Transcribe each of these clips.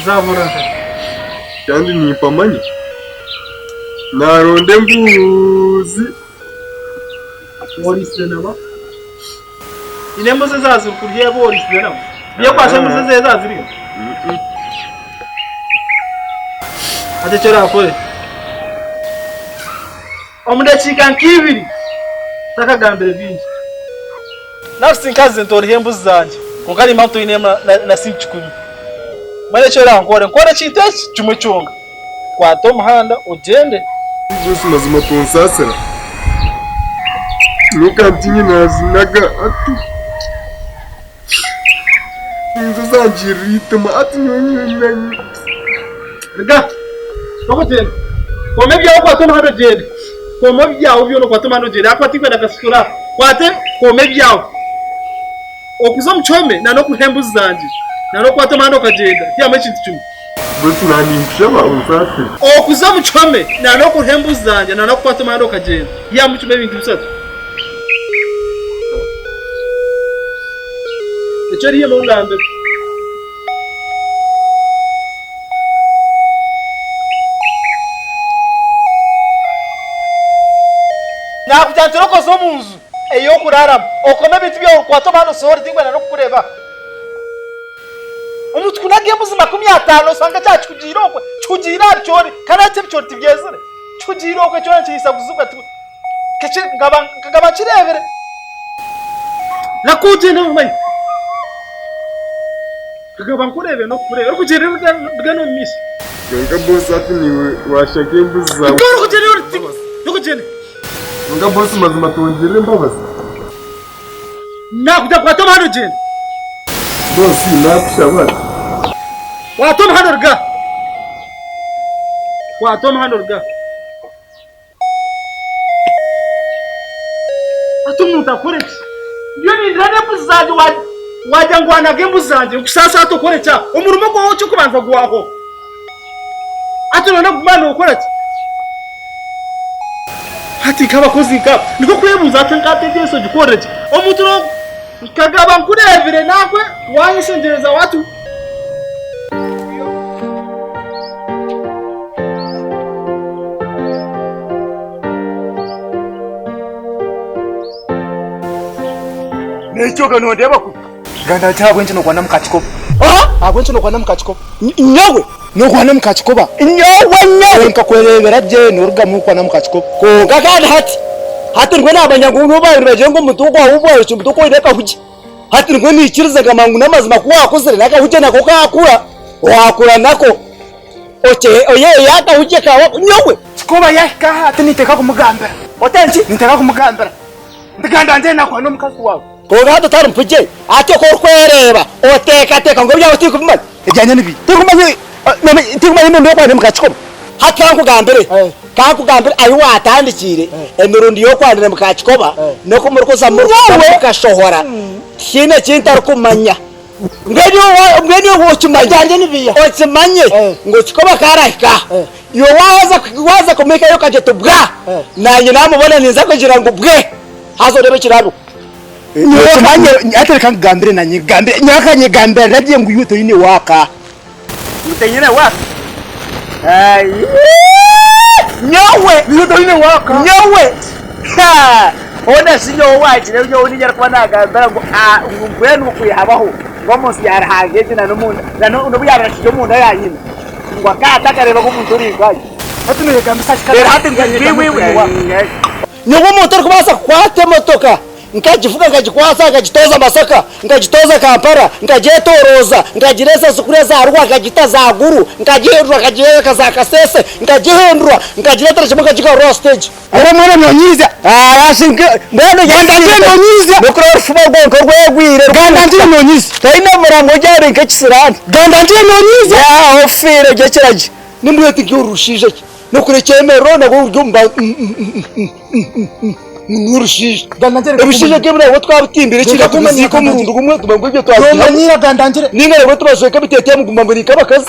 Zaabura nkahi? Kandi nimpamanya naaronda embuzi. Oriisize nabo? Haine embuzi ezaaba zirikurya ebi oriisize nabo? Byekwatsa embuzi ezi ezaaba ziriyo? Hati eki oraakore, omu dakiika nk'ibiri ntakagambire bingi, naarutsya nkazi nti orihe embuzi zangye kwonka nimba ntoinemu na siringi kikumi. Mbwenu eki orankore, nkore ekintu eki kimwe kyonka. Kwata omuhanda ogyende. Yesu mazima tonsaasira nyowe kantinye nazinaga hati nizo zangirira eitima hati nyowe nyowe Ruga ogyende. Koma ebyawe okwate omuhanda ogyende. Koma ebyawe byona okwate omuhanda ogyende ahakuba tinkwenda kasisura aha. Kwate koma ebyawe. Okuza omu kihome na n'okuriha embuzi zangye na n'okukwata omuhanda okagyenda tihamu ekintu kimwe. Bosi naninkushaba onsaasire. Okuza omu kihome na n'okuriha embuzi zangye na n'okukwata omuhanda okagyenda tihamu kimwe ebintu bishatu. Ekyo oriyo nongambira. Nakugira nti rokoza omu nju ey'okuraaramu, okome ebintu byawe okwate omuhanda osohore tinkwenda n'okukureeba. Omuntu kunaga embuzi 50 osanga kyaba kikugiire okwe, kikugiire aha bicoori kandi hati ebicoori tibyezire, kikugiire okwe kyona nikibaasa kuzibwa nkaba nkireebire. Raku ogyende omanye. Nkaba nkureebire n'okukureeba orikugyenda ruga n'omu maisho. Kwonka bosi hati niiwe waashaka embuzi zaawe. Ruga orikugyenda orikugyenda. Kwonka bosi mazima tongirira embabazi. Nakugira kwata omuhanda ogyende. Bosi nakushaba. Kwata omuhanda oruge aha. Kwata omuhanda oruge aha. Hati omuntu akore ki? Ndiyo nindira n'embuzi zangye wagira ngu wanaga embuzi zangye nkusaasa hati okore ki aha? Omurimo gwawe eky'okubanza gwahwaho. Hati noyenda kuguma nokora ki? Hati nk'abakozi nk'abo nikwo kwebuuza hati nka hati egi ensi ogikorere ki? Omuntu nkagaba nkureebire naakwe wanyeshengyereza wati. N'ekyo nondeeba kubi. Gamba nti ahabw'enki nookwana muka Kikoba? Ahabw'enki nookwana muka Kikoba? Nyowe? Nookwana muka Kikoba? Nyowe nyowe? Nkakwereebera gye noorugamu okwana muka Kikoba. Kwonka kandi hati, hati nibwo naamanya ngu n'obu baabaire nibagira ngu omuntu ogwo waaba omuntu oine akahugye. Hati nibwo naikiriza ngamanya ngu n'amazima ku waakuzire n'akahugye nako kaakura, waakura nako oyeheyo akahugye kaawe ako. Nyowe! Kikoba yaahika aha hati ninteekwa kumugambira. Ota nki? Ninteekwa kumugambira. Nti gamba ngyende nakwana omukazi waawe. Kwonka hati otari mpugye, hati oku orikwereeba oteekateeka ngu ebyawe tinkubimanya. Ebyangye ni biiha? Tinkumanya tinkumanya emirundi y'okwana muka Kikoba. Hati ka nkugambire, ka nkugambire ahi waatandikiire emirundi y'okwanira muka Kikoba n'oku murikuza mukashohora, tihaine eki ntarikumanya. Mbwenu iwe mbwenu iwe okimanye, Ebyangye ni biiha? okimanye ngu Kikoba ku arahika aha, iwe waaza waaza kumuhikayo okagira oti bwa, naanye naamubona ninza kugira ngu bwe, haza oreebe ekiraabeho. Okimanye, hati reka nkugambire naanye nkugambire, nyowe akanyegambira nabyo ngu iwe toine waaka. Ngu tinyine waaka? Nyowe! Iwe toine waaka. Nyowe! Ha! Hoona shi nyowe waagira nyowe niinye arikuba naagambira ngu ah, ngu mbwenu okwihabaho ngu omu nsi ya Ruhanga egi na n'omunda na n'obu yaabaire akiri omunda ya nyina ngu akaba atakareebaga omuntu ori nkaanye. Hati nooyegambisa ki Reero hati ngu iwe iwe Nyowe omuntu orikubaasa kukwata emotoka Nkagivuga nkagikwatsa nkagitooza Masaka, nkagitooza Kampala, nkagyetoorooza, nkagireesa zikuri eza Arua nkagita za Gulu, nkagihindura nkagireeka za Kasese, nkagihindura nkagireetera kimwe nkagigarura aha siteegi. Ora mwana nonyiiza. Mbwenu Gamba ngire nonyiiza. Nokureba orufuba rwonka orwegwire. Gamba ngire nonyiiza. Toine murango ogyari nk'ekisiraani. Gamba ngire nonyiiza. Yaaha ofiire ogye ekiragi. Nimbwenu ti nk'iwe ori rushaija ki? Nokureka emerero nabwo ori omu N'orushaija. Ebishaija nk'ebi nabwo twabitimbire ekiina tubiziika omurundi gumwe tumanye ngu ebyo twabiihamu. Nainga nabwo tubajweka ebiteeteeyi muguma muri nk'abakazi.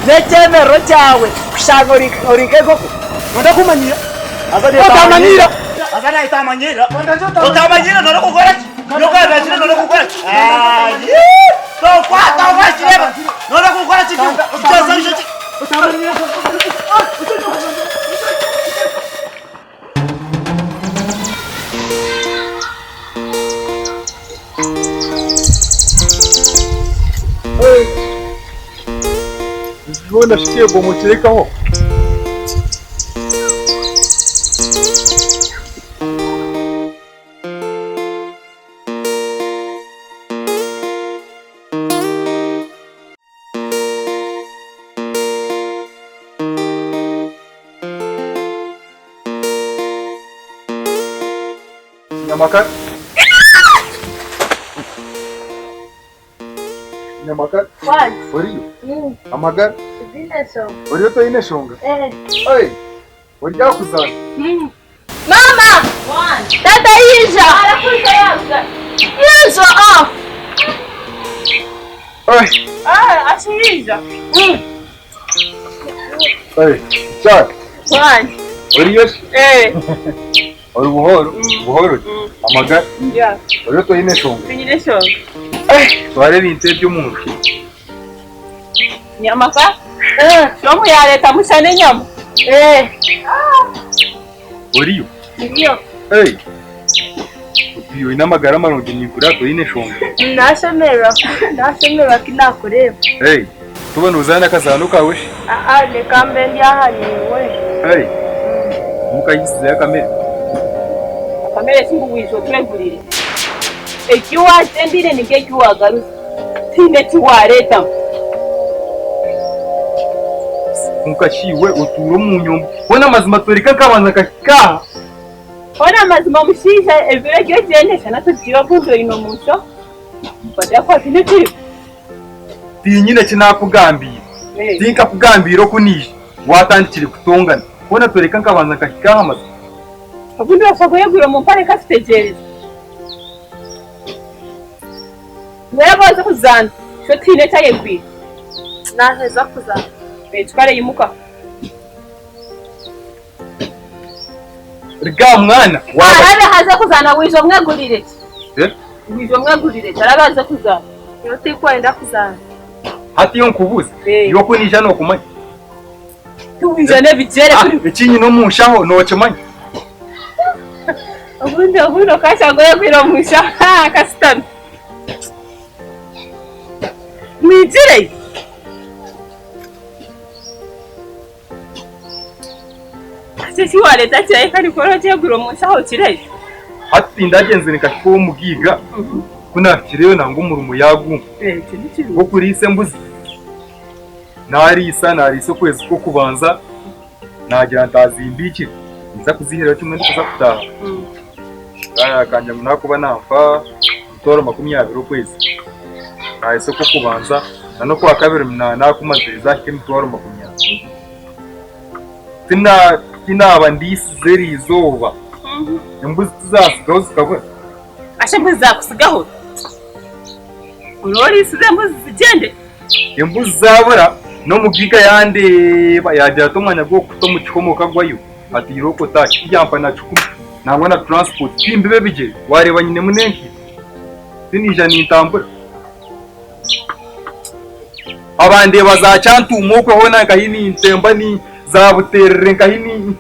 N'ekyemerero kyawe kushanga ori nk'enkoko. Haza nawe otamanyirira. Otamanyirira none kukora ki? Nokugambira none kukora ki? Tokwata okakireba. None kukora ki? Kyose nikyo ki? Yoona shi tebomokirekaho. Nyamakare. Nyamakare. What? Oriyo? Amagara. Zine eshonga. Oriyo toine eshonga? Eh. Oi. Ori akuzaana. Mama! Tata yija! Yija! Ah! Oi. Ah, asiyija. Oi. Chak. One. Oriyo? Eh. Ori buhoro. Buhoro. Amagara. Yeah. Oriyo toine eshonga. Tinyine eshonga. Twara ebintu eby'omuntu. Nyama ka? Eh. Shomu yareta mushana enyama. Eh. Oriyo? Ndiyo. Hey. Oti oine amagara marungi ninkura toine eshonga. Nashemererwa. Nashemererwa kinakureeba. Hey. Tuba nozaana akazaano kawe shi? Ah, leka mbe ndi aha niiwe. Hey. Mukayisizeyo akamere. Akamere singuwije otwegurire. Eki watembire nikyo eki wagaruza. Tihaine eki wareetamu. Kwonka shi iwe otuura omu nyombo. Hoona amazima tworeka nkabanza nkahika aha. Hoona amazima omushaija ebiro egi ogyende shana tugiire obundi oine omu nsho. Badakwata n'ekiriho. Tinyine eki naakugambiire. Tinkakugambiire oku naija. Waatandikire kutongana. Hoona tworeka nkabanza nkahika aha mazima. Obundi orashusha kweyegurira omu mpare nkakitegyereza. Weeba oze kuzaana, sho tihaine eki ayegwire. Naaheza kuzaana. Ekyo kare imuka. Ruga mwana waaba. Arabe haze kuzaana waija omwegurire ki? Eh? Waija omwegurire ki? Arabe aze kuzaana. Iwe tikwenda kuzaana. Hati iwe nkubuuze, Eh. iwe oku naija nookumanya? Tiwaija n'ebigyere Ah, kuri. eki nyine omu nshaho nookimanya? Obundi obundi okashanga oyegwire omu nshaho akashutami. Mwigire. Eki eki wareeta kirahika nikwo oragyegura omu nshaho kireyo. Hati tindagyenzire nkahika ow'omugaiga, ku naahikireyo nangwa omurimo yaagumpa Ekyo ni kirungi. gw'okuriisa embuzi. Naariisa, naariisa okwezi kw'okubanza, naagira nti azimbiikire, ninza kuziihirayo kimwe ndikuza kutaaha. Akangira ngu naakuba nampa emitwaro 20 okwezi. Naariisa okw'okubanza n'okwakabiri naakumazire zaahika emitwaro 20. Tinaaba ndiisize eri izooba, embuzi tizaatsigaho zikabura. Asha embuzi zaakutsigaho? Oraba oriisize embuzi zigyende? Embuzi zaabura, n'omugaiga yandeeba yaagira ati omwanya gw'okukuta omu kihome okagwayo, ati irooko otaahe. Tiyampa na kikumi nangwa na transport, timbiba ebigyere, waareeba nyinemu n'enkaito, tinaija nintambura. Abandeeba za Kyantuuma okwe hoona nkahi nintemba ni za Buterere nkahi ni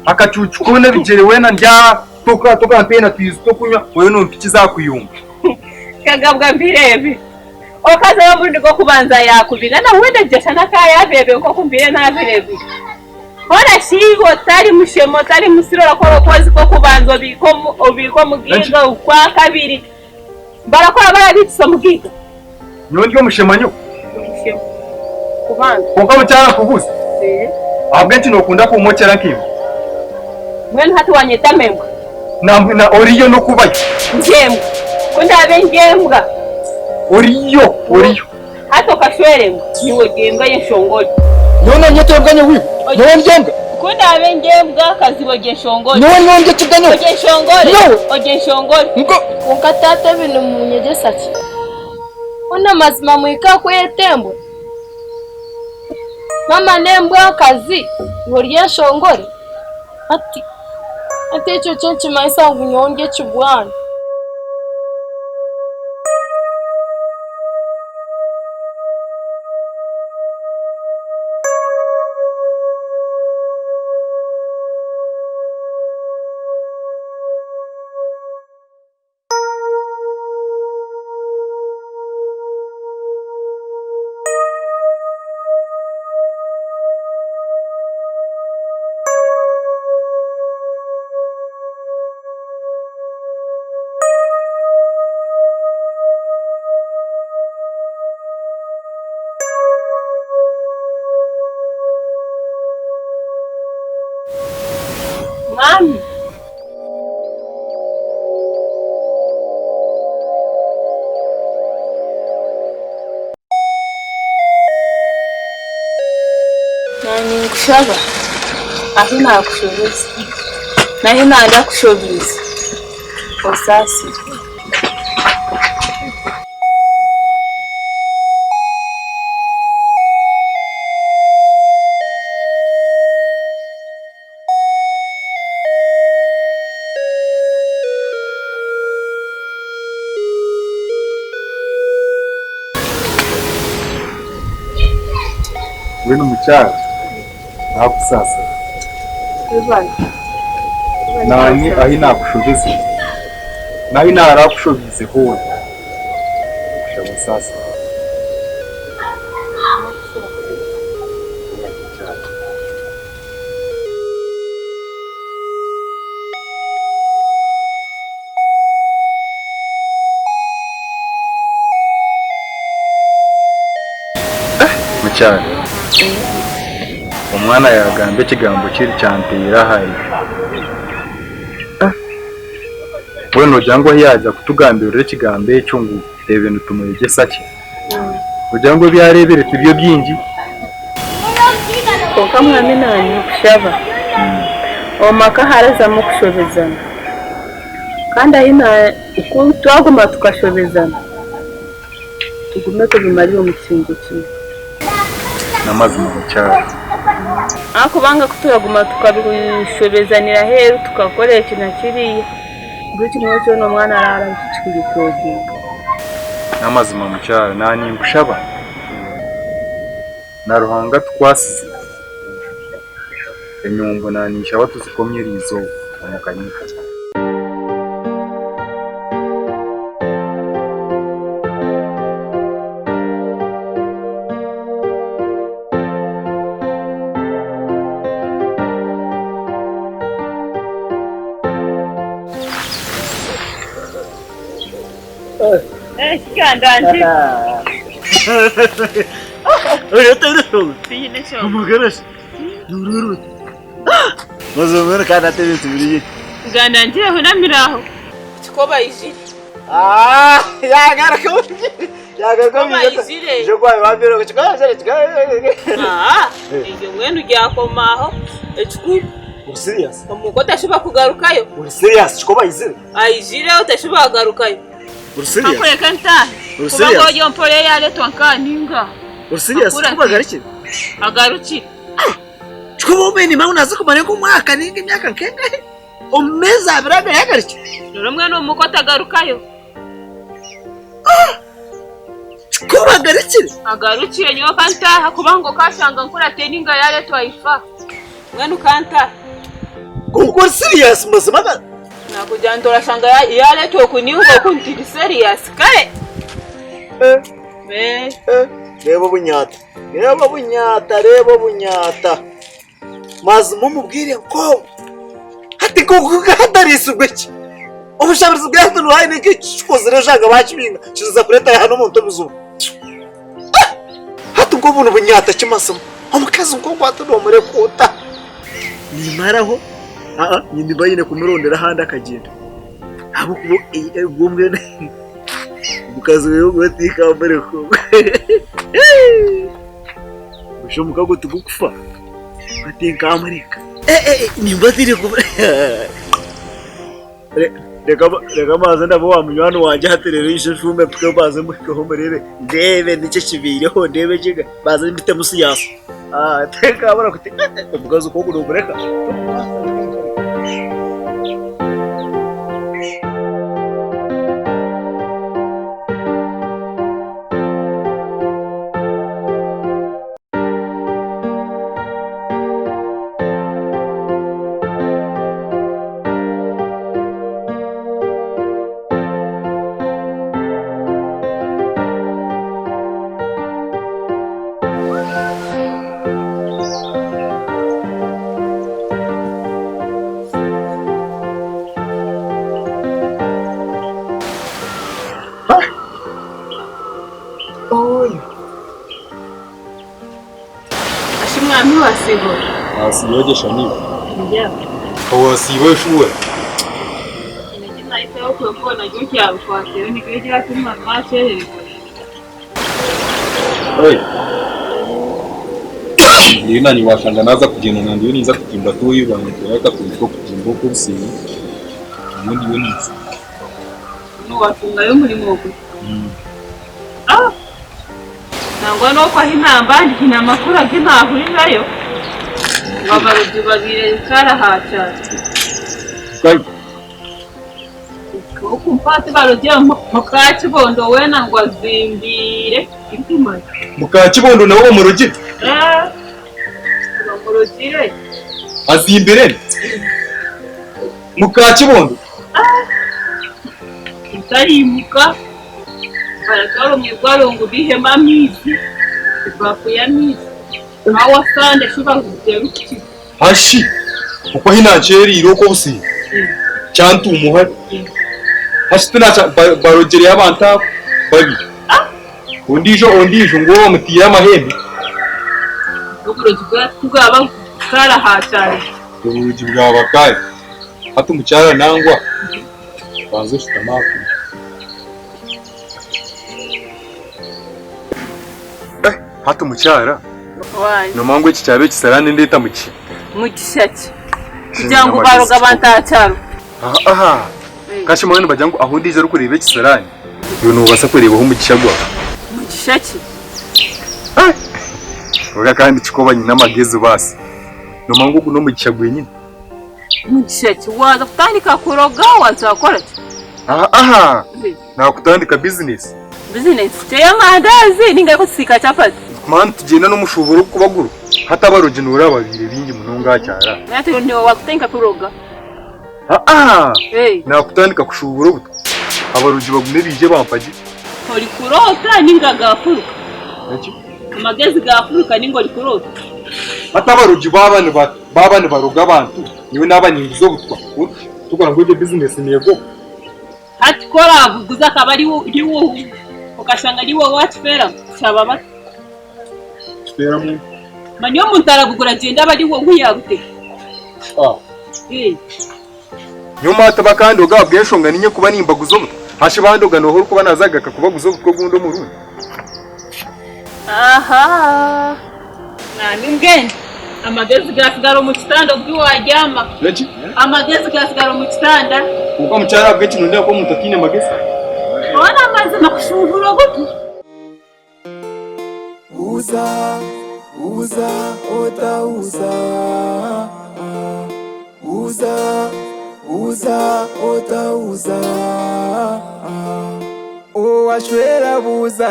akacuucu koona ebigyere weena ndi aha toka tokampeere na twizi tw'okunywa oyo nompiki za kuyunga. Kagabwa mbireebe. Okazayo omurundi gw'okubanza yaakubinga na weena gyesha n'akaayabeebe nk'oku mbaire naabireebire. Hoona shi iwe otari mushema otari musiri orakora okwezi kw'okubanza obiike obiike omugaiga okwakabiri. Barakora barabikisa omugaiga. Nyowe ndi omushema nyowe. Omushema. Kubanga. Kwonka mukyara nkubuuze. Ee. Ahabw'enki nookunda kuumokyera nkaimwe? Mbwenu hati wanyeta membwa? Nambwe na oriyo n'okubayo. Ndi embwa. Ku ndaabe ndi embwa. Oriyo, oriyo. Hati okashwera embwa, niiwe ori embwa y'enshongore. Nyowe nonyeta embwa nyowe iwe? Nyowe ndi embwa? Ku ndaabe ndi embwa kazibu ori enshongore. Nyowe nyowe ndi ekibwa nyowe? Ori enshongore. Nyowe? Ori enshongore. Nko. Kwonka taata ebi nimunyegyesa ki? Hoona mazima muhike aha kweyeta embwa? Maama n'embwakazi iwe ori enshongore? Hati. Hati ekyo kyo nikimanyisa ngu nyowe ndi ekibwana. Mwami. Ninkushaba ahu naakushobeza n'ahu naarakushobize osaasire. Mbwenu mukyara nakusaasira. Naanye ahi naakushobeze n'ahi naarakushobiize hoona nkushaba onsaasire. Mukyara, omwana yagamba ekigambo kiri kyanteera ahari. Mbwenu nogira ngu ahu yaaza kutugambirira ekigambo ekyo ngu reebe nitumwegyesa ki? Nogira ngu ebi areebire tibyo bingi? Kwonka mwami naanye nkushaba, omu maka harazamu okushobezana, kandi ahi ku twaguma tukashobezana, tugume tubimarire omu kisengye kimwe. N'amazima mukyara. Ahabw'okubanga ku turaguma tukabishobezanira aheeru tukakora eki na kiriya, buri kimwe kyona omwana araara akikirikodinga. N'amazima mukyara, naanye ninkushaba na Ruhanga atukwasize enyombo naanye ninshaba tuzikomye eriizooba omu kanisa. Ngandangire hunamire aho. Kiko bayijire. Eryo mbwenu ryakoma aho ekikuru omuka otashuba kugarukayo. Aijire otashuba kugarukayo. Nkakureka ntaahe kubanga ori ompora eyaretwa nka ninga. Agarukire. Rero mbwenu omuka otagarukayo. Agarukire nyowe kantaaha kubanga okashanga nkurate ninga yaretwa ifa. Mbwenu kantaahe. Nakugira nti orashanga yaretwa oku ninga oku ntiri serious kare. Eh. Reeba obunyata, reeba obunyata, reeba obunyata. Mazima omubwire nk'obu hati nk'okuhatariisibwe ki? Obushabirizi bwa hati nuhai ninka ekikozire eshanga bakibinga kiza kureeta hanu omuntu ebizibu. Ah! Hati nk'obu nibunyata ki mazima? Omukazi nk'ogu hati nomureka ota? Nimaraho aa nimba nyine kumurondera ahandi akagyenda ahabw'okuba ogwo mbwenu omukazi we ogwo tinkamureka ogwo. Busha omukago tigukufa hati nkamureka. Nimba tiri Reka mbanze ndabe owa munywani wangye hati reero nyije nshuume mpike mbanze muhikeho mureebe ndeebe niki ekibaireho ndeebe gye mbanze mbitemu siyaasa. Tinkabura kuti omukazi nk'ogu nomureka. Yego. Wasiiba gye Shaniba? Ndi aho. Wasiiba eshuura? Eki nahikaho kwonka naryo ryabikwatsireho niryo ryatuma nakyerererwa. Oi. Ndiyo nanye washanga naza kugyenda na ndiyo ninza kutimba toyi bantwara akatuntu k'okutimba ok'obusiimi nyowe ndiyo ninza. Watungayo omurimo ogwo? Ah! Nangwa n'okwo ahi namba ndi haine amakuru agu naahurirayo ngu abarogi babaire kare aha kyaro. Oku tibarogi muka Kibondo weena ngu azimbiire tirikumanya. Muka Kibondo nawe bamurogire? Eh, bamurogire. Azimbire? Muka Kibondo? Otariimuka, baratwara omu irwariro ngu baihemu amaizi, ebaafu y'amaizi. Awa Sande shuba ngu kukiza. Hashi, okwo ahi naakyereire okwo obusinge, kyantuumuha. Hashi tinakya barogyereyo abantu abo babiri. Ondiijo ondiijo ngu bamutaire amahembe. Oburogi bwaba kare aha kyaro. Oburogi bwaba kare. Hati mukyara nangwa banza oshutame aha kunu. Eh, hati mukyara nomanya ngu eki kyaba ekisaraani ndeeta mugisha. Mugisha ki? Kugira ngu baroga abantu aha kyaro. Aha, kashi mbwenu nibagira ngu ahu ondiijo orikureeba ekisaraani, iwe noobaasa kureebaho omugisha gwawe. Mugisha ki? Kwonka kandi kikoba nyine amagezi baasi. Nomanya ngu ogu n'omugisha gwenyine. Mugisha ki? Waaza kutandika kuroga waaza kukora ki? Aha, aha! Naakutandika bizinesi. Bizinesi ki? Ey'amandazi ninga ey'okusiika chapati? Mani tugyenda n'omushuuburo ogukubagurwa. Hati abarogi nooraba babaire baingi munonga aha kyaro aha. Hati niiwe waakutandika kuroga? Aha! Naakutandika kushuubura obutwa. Abarogi bagume baije bampagye. Orikuroota ninga gaafuruka? Eki? Amagezi gaafuruka ninga orikuroota? Hati abarogi baaba baaba nibaroga abantu, nyowe naaba ninguza obutwa. Tokora ngu egyo bizinesi neegoba. Hati ku oraabuguze akaba ari iwe okashanga ari iwe waakifeeramu, kyaba bata? Kifeeramu nta? Manya omuntu arabugura agyenda aba ari iwe ou yaabutega. Nyowe hati bakandoga ahabw'enshonga niinye kuba nimbaguza obutwa. Hashi bandoga nooha orikuba naaza kugaruka kubaguza obutwa ogundi omurundi? Aha! Nani mbwenu amagezi gasigara omu kitanda obwo wabyama. Eki? Amagezi gasigara omu kitanda. Kwonka mukyara ahabw'eki nondeeba ku omuntu ataine magezi. Hoona amazima kushuubura obutu. Uza, uza, otauza. Uza, uza, otauza. Owashwera buuza,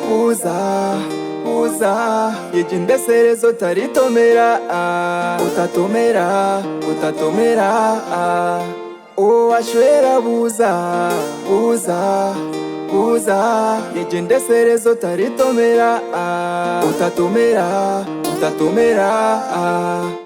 buuza, buuza Yegyendesereze otaritomera, otatomera, otatomera Owashwera buuza, buuza, buuza Yegyendesereze otaritomera, otatomera, otatomera.